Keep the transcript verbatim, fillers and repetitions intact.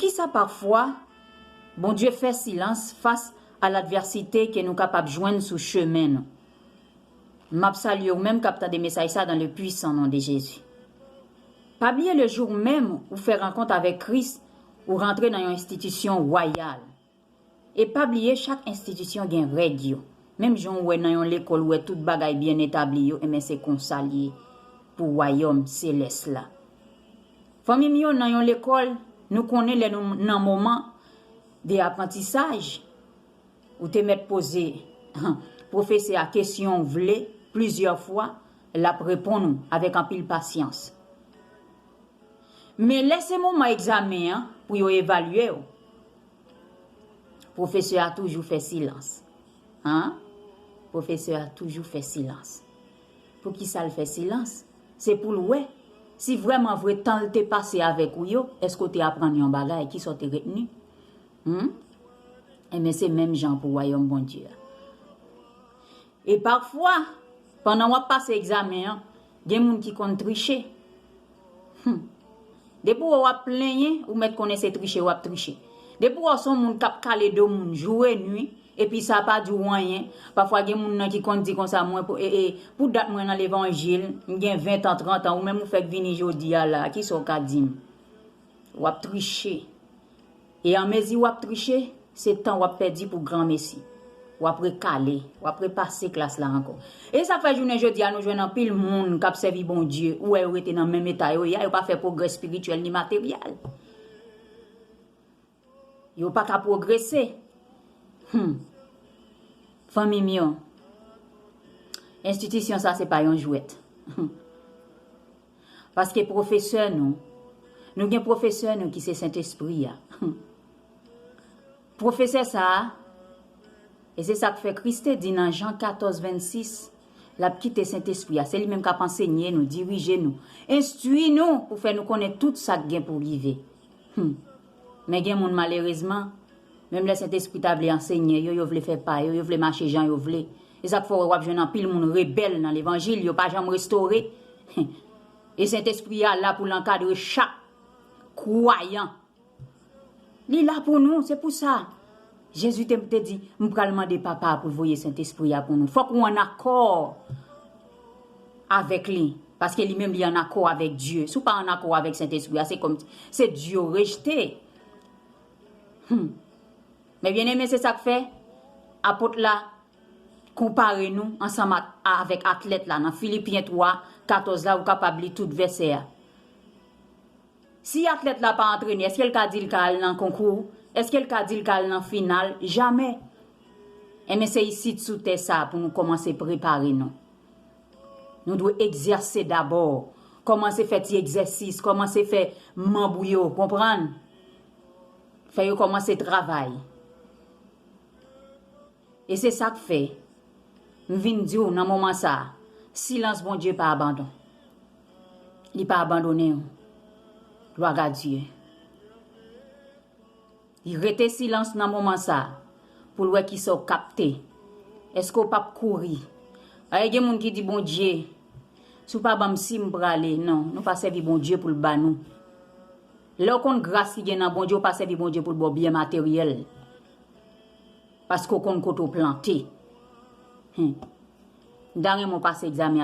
Poukisa pafwa Bondye fè silans fas a ladvèsite ke nou kapab jwenn sou chemen nou? M ap salye ou menm k ap tande mesaj sa dans le puissant nom de Jésus. Pa bliye le jour menm ou fè rankont avèk Kris, ou rantre nan yon enstitisyon wayal. E pa bliye chak enstitisyon gen règ yo. Menm jan w wè nan yon lekòl ou wè tout bagay byen etabli yo, enben se konsa l ye pou wayòm selès la. Fanmi m yo, nan yon lekòl, nou konnen lè nou nan moman de aprantisaj, ou te mèt poze pwofesè a kesyon w vle plizyè fwa, l ap reponn ou avèk anpil pasyans. Men lè se moman egzamen an pou yo evalye w, pwofesè a toujou fè silans. An? Pwofesè a toujou fè silans. Poukisa l fè silans? Se pou l wè si vrèman vre tan l te pase avèk ou yo, èske w te aprann yon bagay, kisa w te retni? Hmm? Enben, se menm jan pou wayòm Bondye a. E pafwa, pandan w ap pase egzamen an, gen moun ki konn triche. Hmm. Depi w wè w ap plenyen, ou mèt konnen se triche w ap triche. Depi w wè w se yon moun k ap kale do moun jou e nwi, epi sa pa di w anyen, pafwa gen moun nan ki konn di konsa, mwen, pou, e, e, pou dat mwen nan levanjil, m gen ven tan, trant an, ou menm ou fèk vini jodi a la, kisa w ka di m? W ap triche. E anmezi w ap triche, se tan w ap pèdi pou granmesi. W ap rekale, w ap repase klas la ankò. E sa fè jounen jodi a nou jwenn anpil moun k ap sèvi Bondye, ou wè yo rete nan menm eta yo ye a, yo pa fè pwogrè espirityèl ni materyèl. Yo pa ka pwogrese. Hmm. Fanmi m yo, enstitisyon sa se pa yon jwèt. Paske pwofesè nou, nou gen pwofesè nou ki se Sentespri a. Pwofesè sa a, e se sa k fè Kris te di nan Jan katòz vennsis, l ap kite Sentespri a. Se li menm k ap ansenye nou, dirije nou, enstwi nou pou fè nou konnen tout sa k gen pou rive. Hmm. Men gen moun malerezman, menm lè Sentespri ta vle ansenye yo, yo vle fè pa yo, yo vle mache jan yo vle. E sa k fè w wè w ap jwenn anpil moun rebèl nan levanjil, yo pa janm restore. E Sentespri a la pou l ankadre chak kwayan. Li la pou nou, se pou sa Jezi te, te di, "M pral mande Papa a pou l voye Sentespri a pou nou." Fòk ou ann akò avèk li, paske li menm li ann akò avèk Dye. Si w pa ann akò avèk Sentespri a, se kòm se Dye w rejte. Hmm. Men byeneme, se sa k fè apot la konpare nou ansanm ak, avèk atlèt la. Nan Filipyen twa katòz la, ou kapab li tout vèsè a. Si atlèt la pa antrene, èske l ka di l ka al nan konkou? Èske l ka di l ka al nan final? Jamè. Enben, se isit sou tè sa a pou nou kòmanse prepare nou. Nou dwe egzèse dabò. Kòmanse fè ti egzèsis, kòmanse fè manb ou yo, konprann? Fè yo kòmanse travay. E se sa k fè m vin di w nan moman sa a, silans Bondye pa abandon. Li pa abandonnen w. Gloire à Dieu. Li rete silans nan moman sa a pou l wè kisa w kapte. Èske w p ap kouri? Ay, gen moun ki di, "Bondye, si w pa ban m si, m prale." Non, nou pa sèvi Bondye pou l ba nou. Lè w konn gras ki gen nan Bondye, w pa sèvi Bondye pou l ba w byen materyèl. Paske w konn kote w plante. Hmm. M ta renmen w pase egzamen